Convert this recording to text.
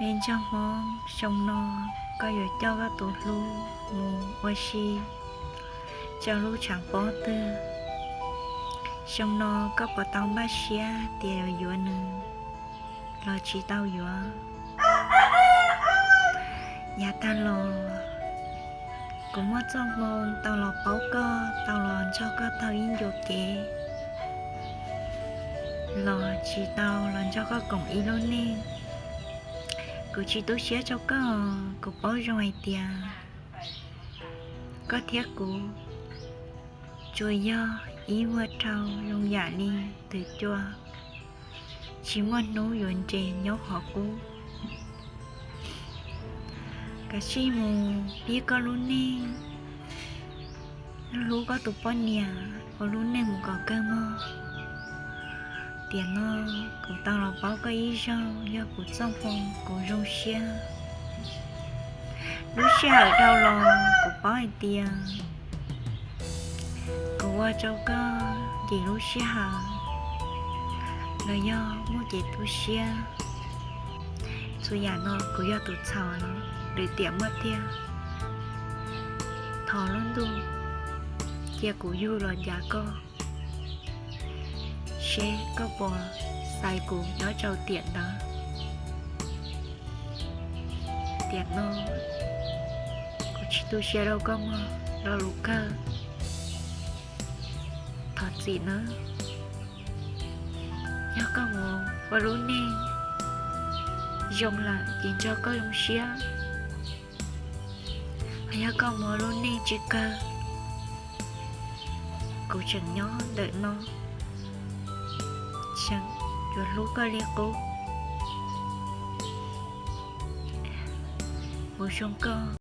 Me ntsuag Hmoob, xyoo no koj yuav coj koj tus hlub mus ua si rau lub tshav pob twg? Xyoo no koj puas tau npaj siab tias yuav yuav nws los tsis tau yuav? Yav tag los kuv muaj txoj hmoo tau los paub koj, tau los nrog koj taug ib ncua kev, los tsis tau los nrog koj koom ib lub neej. Kuv tsis tu siab rau koj, kuv paub zoo hais tias koj thiab kuv tsuas yog ib vuag rau zoo yam li twm cua, tsis muaj hnub yuav nres nyob qhov qub. Kav tsij mus pib koj lub neej, hlub koj tus poj niam, ua lub neej mus kom kawg mog. Tiam no kuv tau los paub koj ib zaug, yog kuv txoj hmoo kuv zoo siab. Lub sij hawm dhau los kuv paub hais tias kuv ua rau koj nkim lub sij hawm los yog muaj kev tu siab. Txhua yam no kuv yog tus txhaum, lwm tiam muaj tiag. Thov lub ntuj cia kuv yug los ncav koj, seb koj puas xaiv kuv nyob rau tiam ntawd. Tiam no kuv tsis tu siab rau koj mog, lo lus kawg. Thov txim nawb. Yog koj mus ua lub neej zoo lawm ces nrog koj zoo siab, hos yog koj mus ua lub neej tsis kawg, kuv tseem nyob ntawm no, tseem yuav hlub koj li qub. Kuv zoo koj.